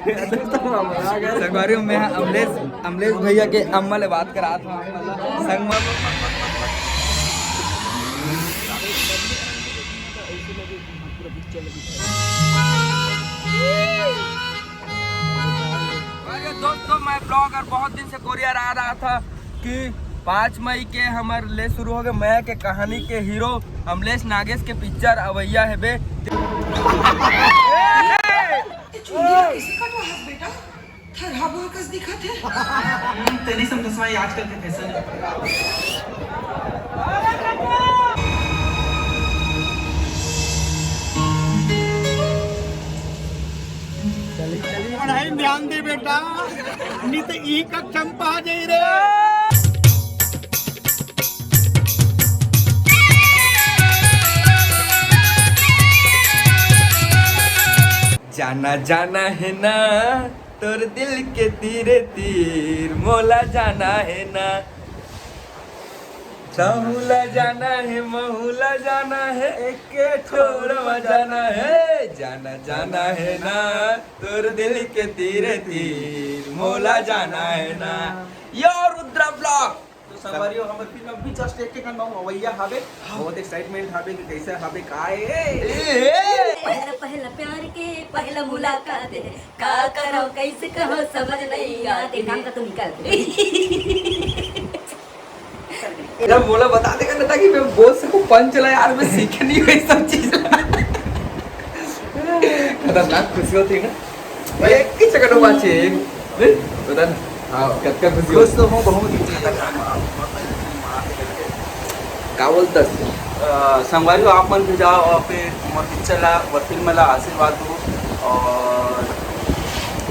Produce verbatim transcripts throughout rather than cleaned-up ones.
संगवारी हो, मैं अमलेश, अमलेश भैया के अम्मा ले बात करात हूँ। संगवारी दोस्तों, मैं ब्लॉगर बहुत दिन से कोरियर आ रहा था कि पाँच मई के हमर ले शुरू हो गए। मैं के कहानी के हीरो अमलेश नागेश के पिक्चर अवैया हेबे। किसे कटवा हस बेटा? थरहा बोल कस दिखत है। हम्म, तेने समझ में आजकल के फैशन है। पढ़ाई में ध्यान दे बेटा, नहीं तो ई का चंपा आ जाई रे। जाना जाना है ना तोर दिल के तीरे तीर, मोला जाना है ना, तहूला जाना है, महूला जाना है, एक छोड़वा जाना है। जाना जाना है ना तोर दिल के तीरे तीर, मोला जाना है ना। यो रुद्रा ब्लॉग। तो संगवारी हो, हमर फिल्म अभी जस्ट एक एक नौ अवैया हावे। बहुत एक्साइटमेंट हावे कि कैसे हावे, का ए। पहला पहला प्यार के पहला मुलाकात है, का करो कैसे कहो समझ नहीं आते। नाम का तो निकाल दे। यार, मोला बता देगा ना, ताकि मैं बोल सकूं पंच ला। यार, मैं सीखे नहीं हूं ये सब चीज। खतरनाक खुशी होती है ना। एक ही सेकंड में बात है। बता ना। हाँ, कतका खुशी खुश होती। तो हूँ बहुत। का बोलता है? अ, संगवारी हो, आप मन भी जाओ और फिर मोर पिक्चर ला, मोर फिल्म ला आशीर्वाद दो और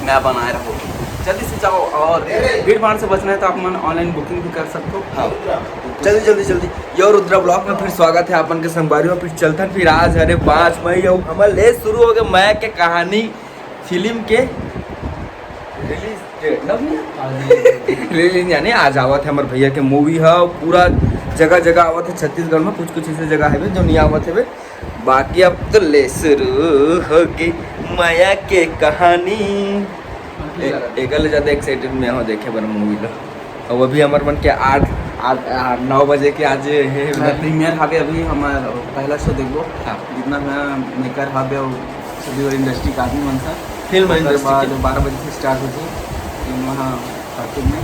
मैं बनाए रहो। जल्दी से जाओ और भीड़ भाड़ से बचना है तो आप मन ऑनलाइन बुकिंग भी कर सकते हो। हाँ, जल्दी, जल्दी, जल्दी। यो रुद्रा ब्लॉग में फिर स्वागत है आपन के संगवारी हो। फिर चलथन फिर आज हरे पाँच मई, अउ हमर ले शुरू हो गए मैं के कहानी फिल्म के रिलीज डेट ना भैया? रिलीज यानी आज आवत है हमर भैया के मूवी ह, पूरा जगह जगह आवत है छत्तीसगढ़ में, कुछ कुछ ऐसे जगह है जो नहीं आवत है। बाकी अब तो ले शुरू होगी माया के कहानी। ए-, एकर ले ज्यादा एक्साइटेड मैं हो देखे बर मूवी ला। और अभी हमर मन के आठ, आठ, आठ, नौ बजे के आज ये है। प्रीमियर हवे, अभी हमर पहला शो देखबो। हाँ। जितना मेकर हवे और सभी और इंडस्ट्री का आदमी मन सा। फिल्म ओकर इंडस्ट्री बाद के। बारह बजे से स्टार्ट होथे। फिल्म वहाँ खातिर में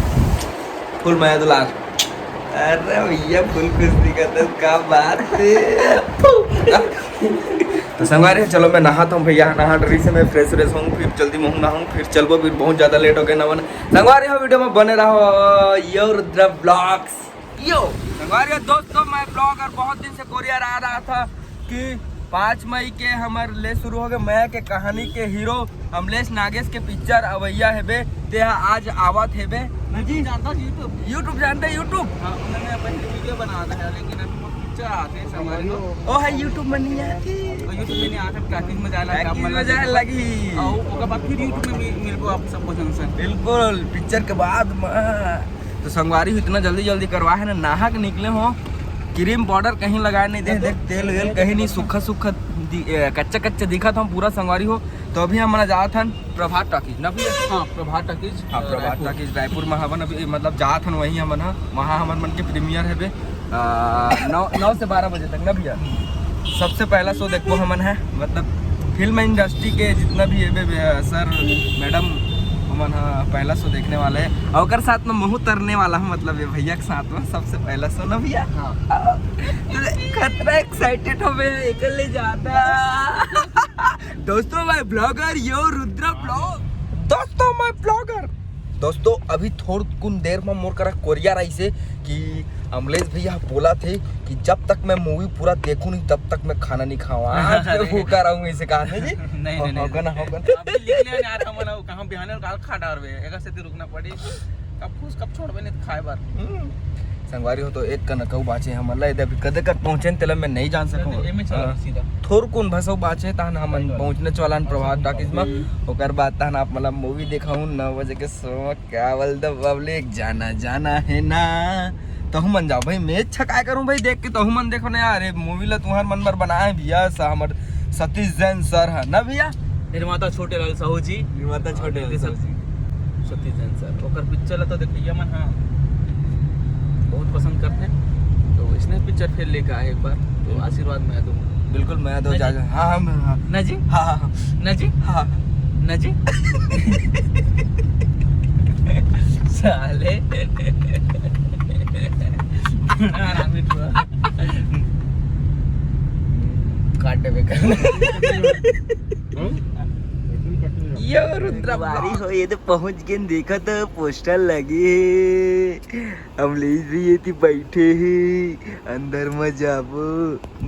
फुल मया दुलार। अरे भैया, फुल खुश दिखत है, का बात है। तो संगवारी, चलो मैं नहाता हूँ भैया, नहा डरी से मैं फ्रेश व्रेश हूँ, फिर जल्दी मुँह नहाऊँ, फिर चलबो, फिर बहुत ज्यादा लेट हो गए नवन। संगवारी हो, वीडियो में बने रहो, यो रुद्रा ब्लॉग्स। यो संगवारी हो, दोस्तों, मैं ब्लॉगर बहुत दिन से कोरियर आ रहा था कि पाँच मई के हमर ले शुरू हो गए मैं के कहानी के हीरो अमलेश नागेश के पिक्चर अवैया हेबे, ते ह आज आवत हेबे। नहीं जी। जानता YouTube। YouTube जानते, YouTube? हाँ, उन्होंने अपन वीडियो बना था, लेकिन अभी वो पिक्चर आते हैं संगवारी हो। ओ है YouTube में नहीं आती। और YouTube में नहीं आता, टॉकीज में जाए लगा, टॉकीज में जाए लगी। और ओकर बाद फिर YouTube में मिल-, मिलबो आप सबको जन से। बिल्कुल, पिक्चर के बाद में। तो संगवारी हो, इतना जल्दी जल्दी करवा है ना, नहा के निकले हो, क्रीम पाउडर कहीं लगाए नहीं दे, देख तेल वेल कहीं नहीं, सूखा सूखा दि-, ए, कच्चा कच्चा दिखा था पूरा संगवारी हो। तो अभी हमन जात हन प्रभात टॉकीज ना भैया? हाँ, प्रभात टॉकीज, हाँ, अ, प्रभात रायपुर। टॉकीज रायपुर में हवन अभी, मतलब जात हन वहीं हमन ह, वहाँ हमन मन के प्रीमियर है बे, आ, नौ, नौ से बारह बजे तक ना भैया। सबसे पहला शो देखबो हमन है, मतलब फिल्म इंडस्ट्री के जितना भी है बे, बे, सर, मैडम, हमन ह पहला शो देखने वाले हैं और ओकर साथ में महू तरने वाला है, मतलब ये भैया के साथ में सबसे पहला शो ना भैया। हाँ। तो खतरा एक्साइटेड हो बे, एकर ले जाता। दोस्तों, मैं ब्लॉगर यो रुद्रा ब्लॉग। दोस्तों, मैं ब्लॉगर। दोस्तों, अभी थोड़कुन देर में मोर करा कोरियर आइसे कि अमलेश भैया बोला थे कि जब तक मैं मूवी पूरा देखूं नहीं, तब तक मैं खाना नहीं खाऊं। आज मैं अरे। भूखा रहूंगा, इसे कहा था जी। नहीं, नहीं, नहीं। होगा ना, होगा ना। अभी लिख लिया यार, हमन कहाँ बिहाने और काल खा डारबे, एकर से रुकना पड़ी। कब खुश, कब छोड़बे, नहीं तो खाए बार। हम्म। संगवारी हो तो एक कनकऊ बाचे हमन ला, यदि अभी कदे कर पहुंचे न, तेला मैं नहीं जान सकूं। एमे चला हाँ। सीधा। थोरकुन भसऊ बाचे, तहन हमन सही बात। पहुंचने वाला हन प्रभात टॉकीज में। ओकर बाद तहन आप मतलब मूवी देखाऊं नौ बजे के शो में। क्या बोलते पब्लिक, जाना जाना है ना, तहू मन जाओ भाई। मैं अच्छा काय करूं भाई, देख के तहू मन देखो ना यार, ये मूवी ला तुहर मन बर बनाए भैया सा हमर सतीश जैन सर है ना भैया। निर्माता छोटे लाल साहू जी, निर्माता छोटे लाल साहू जी। सतीश जैन सर, ओकर पिक्चर ला तो देखइया मन, हाँ, बहुत पसंद करथे। तो इसने पिक्चर फिर लेके आए एक बार, तो आशीर्वाद मैं दूँ। बिल्कुल, मैं दो नहीं जा जी। हाँ, हाँ, मैं, हाँ। नहीं जी। हाँ, हाँ, हाँ। नहीं जी। हाँ, हाँ। नहीं जी। साले। बड़ा हरामी तू है। काटे बेकार। यो रुद्र बारी हो, ये तो पहुंच गए, देखा तो पोस्टर लगे हे। अमलेश भी ये थी बैठे हे, अंदर में जाबो,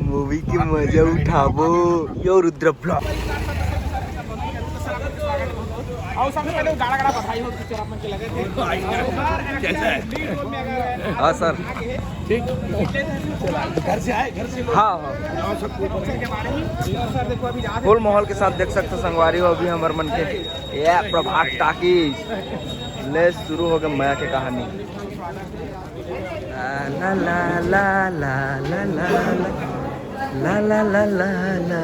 मूवी के मजा उठाबो। यो रुद्र ब्लॉग। और सबसे पहले गाड़ा गाड़ा बधाई हो, पिक्चर आप मन के लगे थे। कैसा है? हाँ सर। ठीक। घर से आए, घर से। हाँ, हाँ। पिक्चर के बारे में। सर, देखो, अभी जहाँ फुल माहौल के साथ देख सकते हो संगवारी हो, अभी हमर मन के ये प्रभात टाकीज रिलीज शुरू हो गए। मया के कहानी। ला, ला, ला।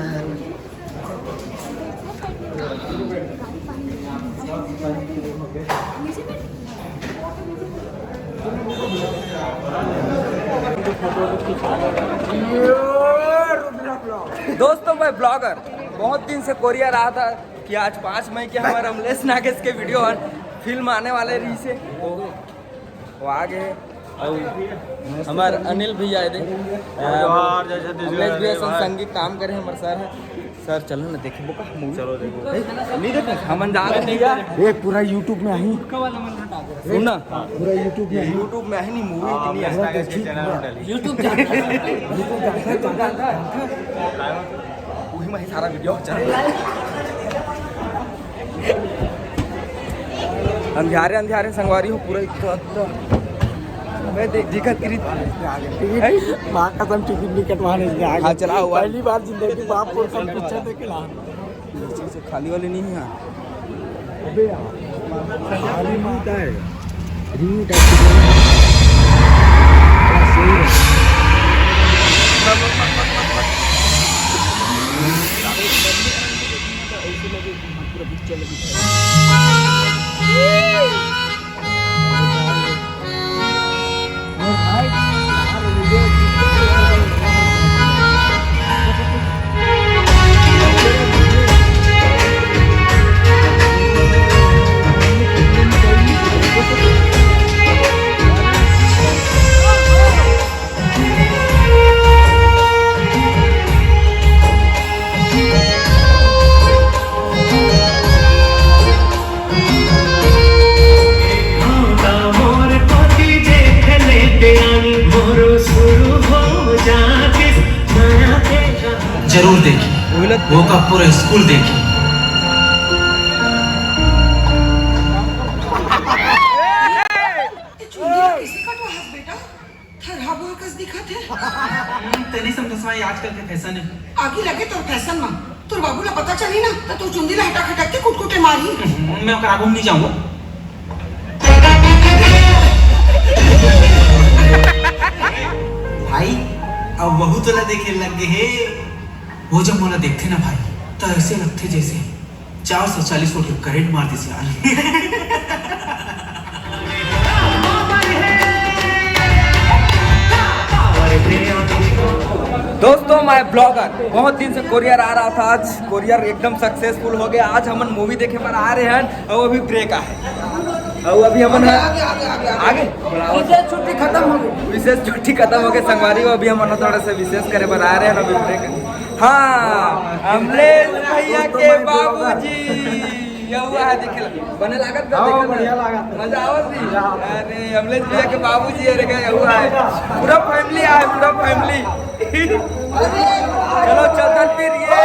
दोस्तों, मैं ब्लॉगर, बहुत दिन से कोरिया रहा था कि आज पाँच मई के हमारे अमलेश नागेश के वीडियो और फिल्म आने वाले रही से, तो वो आ गए। और हमारे अनिल भैया आए थे, जोहार, जय छत्तीसगढ़, अमलेश भैया जय संग भारत। संगी काम करे हमारे सर हैं। सर, चलो ना, देखबो का मूवी? चलो, देखो। नहीं, नहीं देखो, हमन जा रहे हैं। ये पूरा YouTube में आही। सुन ना। पूरा YouTube में आही। YouTube में आही नहीं, मूवी हाँ, इतनी है। Instagram के चैनल में डाली। YouTube जानता है। YouTube जानता है, जानता है, जानता है। वही में सारा वीडियो चल रहा है। अंधियारे, अंधियारे संगवारी हो, पूरा इतना, इतना। मैं देख, दिखत करी। टिकट, माँ कसम, टिकट नहीं कटवाने के आगे। हाँ, चला हुआ। पहली बार जिंदगी में बाप को सब पीछे देख के ला। खाली वाली नहीं है। अबे यार, खाली नहीं होता है। रिव्यू टाइप की। हाँ, सही है। जरूर देखी, वो का पूरा स्कूल देखी। चुंदी ला कइसे कटवा हस बेटा? थरहा बोर कस दिखत हे। हम्म, ते नहीं समझ, आजकल के फैशन है। आगी लगे तोर फैशन मा। तोर बाबू ला पता चली ना, त तोर चुंदी ला हटक हटक के कुटकुटे मारही। हम्म, मैं ओकर आगू में नहीं जाऊंगा। भाई, अब वहू तोला देखे लग गए हे। वो जब मोला देखथे ना भाई, त ऐसे लगथे जैसे चार सौ चालीस वोल्ट के करंट मार दिस यार। दोस्तों, मैं ब्लॉगर, बहुत दिन से कोरियर आ रहा था, आज कोरियर एकदम सक्सेसफुल हो गया। आज हमन मूवी देखे बर आ रहे हैं और अभी ब्रेक आहे। और अभी हमन आगे, आगे, आगे, आगे। आगे? विशेष छुट्टी खत्म हो गई। विशेष छुट्टी खत्म हो गई संगवारी, अभी हमन थोड़ा सा विशेष करे बर आ रहे हैं, अभी ब्रेक। हाँ, अमलेश भैया के बाबूजी, यहुआ है, देखे ला। बने लागत का, हाँ, देखे ला। बढ़िया लागत है। मजा आवत जी। मजा आवत। अरे, अमलेश भैया के बाबूजी, अरे, का यहुआ है। पूरा फैमिली आए, पूरा फैमिली। चलो, चलते फिर ये।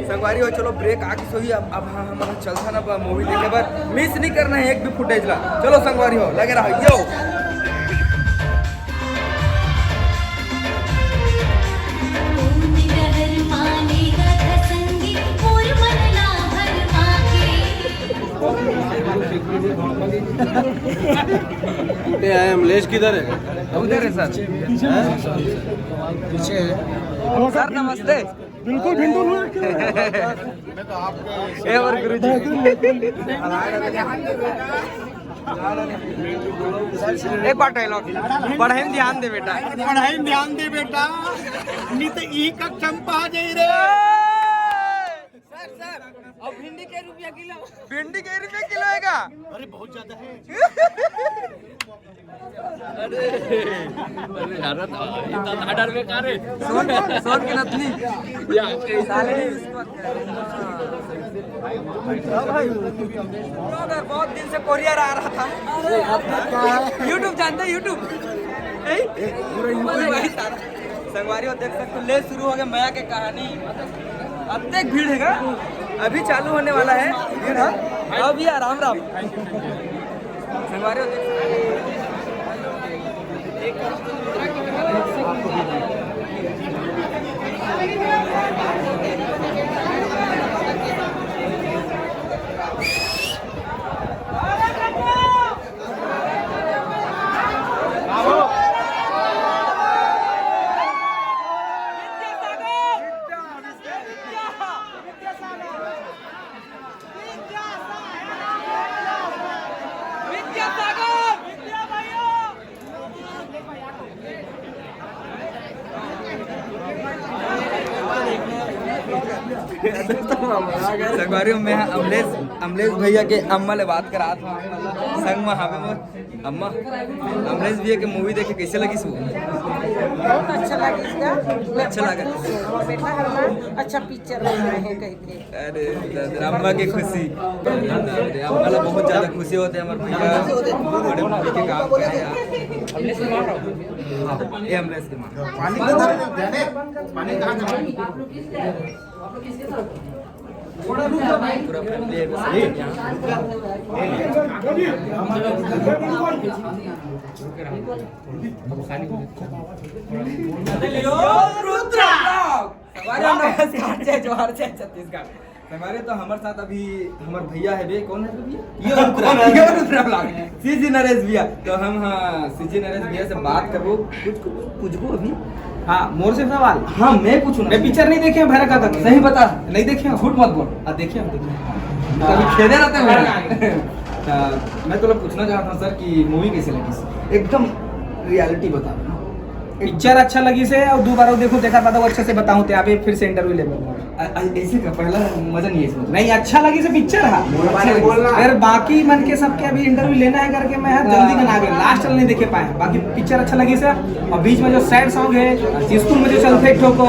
संगवारी हो, चलो, ब्रेक आ गई सोही। अब, अब हाँ, हमन चलथन अब मूवी देखे बर। मिस नहीं करना है एक भी फुटेज ला। चलो संगवारी हो, लगे रहो, यो। ये आए, अमलेश किधर है? उधर है सर। पीछे है। सर नमस्ते। बिल्कुल भिंडू। ए और गुरुजी, एक बार डायलॉग, पढ़ाई में ध्यान दे बेटा। पढ़ाई में ध्यान दे बेटा, नहीं तो ई कक्षा में पा जाई रे। सर, सर, अब भिंडी के रुपया किलो? भिंडी के रुपया किलो है का? अरे बहुत ज्यादा है। अरे, अरे, ज्यादा था। इतना था डर में का रे? सोन, सोन की नथनी। या, साले ने उसको। ब्लॉगर, बहुत दिन से कोरियर आ रहा था। YouTube जानते हैं, YouTube? नहीं? पूरा YouTube। भाई साहब, संगवारी हो, देख सकते हो, ले शुरू हो गया मया के कहानी। अब तक भीड़ है का? अभी चालू होने वाला है भीड़, हाँ? अभी यार, राम राम। संगवारी हो, देख सकते हो। संगवारी हो, मैं अमलेश, अमलेश भैया के अम्मा ले बात करा था। संग में हवे मोर अम्मा। अमलेश भैया के मूवी देखे, कैसे लगिस वो? बहुत अच्छा लगा इसका। अच्छा लगा। बेटा हमारा अच्छा पिक्चर बनाए हैं कह के। अरे, अम्मा के खुशी। अरे, अम्मा ला बहुत ज्यादा खुशी होते हैं हमारे भैया, बड़े मूवी के काम करे हैं। हाँ, ये अमलेश के माँ। पानी किधर है? पानी कहाँ से? पूरा फैमिली है बस। रुद्रा। हमारे नमस्कार, जय जोहार, जय छत्तीसगढ़। हमारे तो हमारे साथ अभी हमारे भैया है बे, कौन है बे भैया? ये रुद्रा, ये रुद्रा vlog। सीजी नरेश भैया। तो हम, हाँ, सीजी नरेश भैया से बात करबो, कुछ, कुछ पूछबो अभी। हाँ, मोर से सवाल। हाँ, मैं पूछूँ ना। मैं पिक्चर नहीं देखे हूँ, भैरा का तक। सही बता। नहीं देखे हूँ। झूठ मत बोल। हाँ, देखे हूँ, देखे हूँ। कभी खेले रहते हैं भैरा। तो मैं तो पूछना चाहता हूँ सर कि मूवी कैसे लगी? एकदम रियलिटी बता। पिक्चर अच्छा लगी से और दोबारा देखो, देखा पता वो अच्छे से बताऊँ ते अभी फिर से इंटरव्यू ले लूंगा। अ-, अ-, ऐसे का पहला मजा नहीं है इसमें। नहीं, अच्छा लगी से पिक्चर है। अच्छा लगी। बोलना। फिर बाकी मन के सबके अभी इंटरव्यू लेना है करके मैं यहाँ जल्दी में आ गया, लास्ट वाला नहीं देखे पाए। बाकी पिक्चर अच्छा लगी से, और बीच में जो सैड सॉन्ग है, स्कूल में जो चलते एक ठो को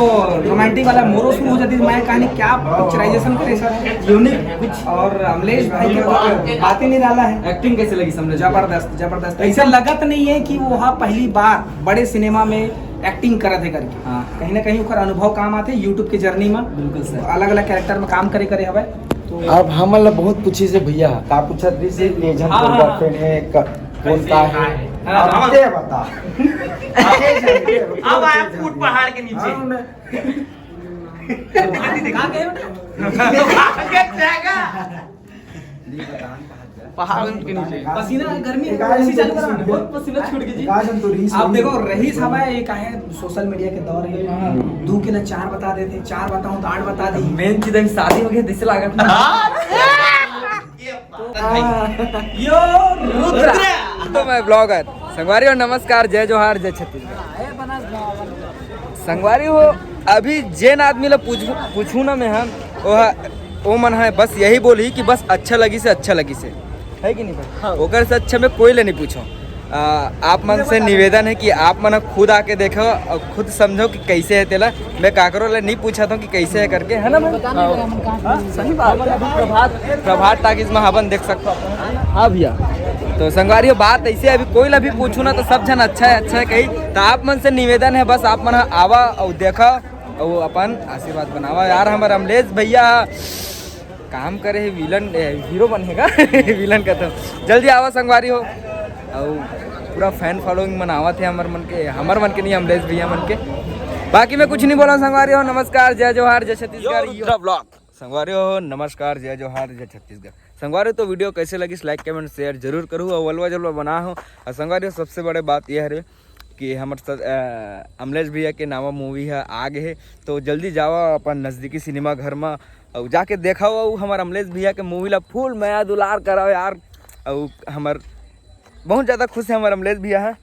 रोमांटिक वाला मोरो शुरू हो जाती है, मैं कहानी क्या पिक्चराइजेशन करे सर, यूनिक कुछ। और अमलेश भाई के तो बात ही नहीं डाला है। एक्टिंग कैसे लगी समझे? जबरदस्त, जबरदस्त। ऐसा लगत नहीं है कि वो हाँ पहली बार बड़े सिनेमा में एक्टिंग करत है करके। हाँ। कहीं ना कहीं ओकर अनुभव काम आथे YouTube के जर्नी में। बिल्कुल सर। अलग-अलग कैरेक्टर में काम करे, करे हवय। तो अब हमन ला बहुत पूछी से भैया, का पूछत रही से, ये झन हाँ, तोर हाँ, हाँ। बॉयफ्रेंड है, क-, कौन कैसे का है? है? हाँ, अब हाँ। ते बता। अब आया फूट पहाड़ के नीचे। हाँ, मैं कहाँ गए बेटा? पहाड़ के नीचे। पसीना, गर्मी है, एक आज ऐसी हम चालू तो करा, बहुत पसीना छूट गई जी। आज हम तो रील्स आप नहीं देखो, रईस हवा है, एक आहे सोशल मीडिया के दौर है, दू के ना चार बता देते, चार बताऊं तो आठ बता दी। मेन चीज अभी शादी हो गई, दिस लागत ना। यो रुद्रा। तो मैं ब्लॉगर। संगवारी हो नमस्कार, जय जोहार, जय छत्तीसगढ़। संगवारी हो, अभी जेन आदमी ला पूछू, पूछू ना मैं हम, वो ह-, वो मन है बस यही बोली कि बस अच्छा लगी से, अच्छा लगी से, है कि नहीं भाई? हाँ। ओकर से अच्छा मैं कोई ले नहीं पूछो। आ, आप मन से निवेदन है कि आप मन खुद आके देखो और खुद समझो कि कैसे है तेला। मैं काकरो ले नहीं पूछा था कि कैसे है करके, है ना भाई? हाँ, सही बात है। अभी प्रभात, प्रभात टाकीज में हवन देख सकते हो। हाँ भैया, तो संगवारी हो बात ऐसे, अभी कोई ला भी पूछू ना तो सब जन अच्छा है, अच्छा है कही। तो आप मन से निवेदन है बस आप मन आवा और देखा और अपन आशीर्वाद बनावा यार। हमारे अमलेश भैया काम करे है विलन, ए, हीरो बने का विलन का तो जल्दी आवा संगवारी हो। और पूरा फैन फॉलोइंग मनावत है हमर मन के, हमर मन के नहीं, अमलेश भैया मन के। बाकी मैं कुछ नहीं बोला संगवारी हो। नमस्कार, जय जोहार, जय छत्तीसगढ़। यो रुद्रा ब्लॉग। संगवारी हो नमस्कार, जय जोहार, जय छत्तीसगढ़। संगवारी तो वीडियो कैसे लगी लाइक कमेंट शेयर जरूर करू और वलवा जलवा बना हो। और संगवारी हो सबसे बड़े बात यह है कि हमर स-, अ, अमलेश भैया के नावा मूवी ह आ गे हे, तो जल्दी जावा अपन नजदीकी सिनेमा घर म अउ जाके देखाओ अउ हमर अमलेश भैया के मूवी ला फुल मया दुलार कराओ यार। अउ हमर बहुत ज़्यादा खुश हे हमर अमलेश भैया ह।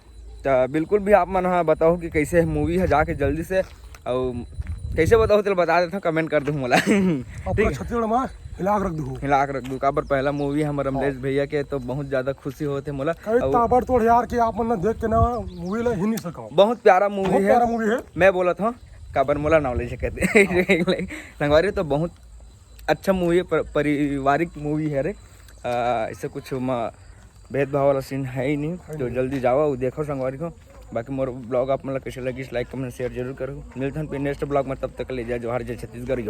त बिल्कुल भी आप मन ह बताओ कि कैसे हे मूवी ह, जाके जल्दी से। अउ कैसे बताओ, तेला बता देथव, कमेंट कर देहू मोला। अब पूरा छत्तीसगढ़ में हिला के रख दू। हिला के रख दू, काबर पहला मूवी हमर अमलेश भैया के, तो बहुत ज़्यादा खुशी होत हे मोला। कई अउ ताबड़तोड़ यार कि आप मन देख के ना मूवी ला ही नहीं सको। बहुत प्यारा मूवी बहुत है। प्यारा मूवी है। मैं बोलत हूँ, काबर मोला नाम ले सकत हे। संगवारी, तो बहुत अच्छा मूवी है, पर-, पारिवारिक मूवी है रे। आ, ऐसे कुछ म भेदभाव वाला सीन है ही नहीं। तो जल्दी जाओ अउ देखो संगवारी हो। बाकी मोर ब्लॉग आप मन ला कैसे लगिस, लाइक कमेंट शेयर जरूर करो। मिलथन फिर नेक्स्ट ब्लॉग में, तब तक ले जय जोहार, जय छत्तीसगढ़।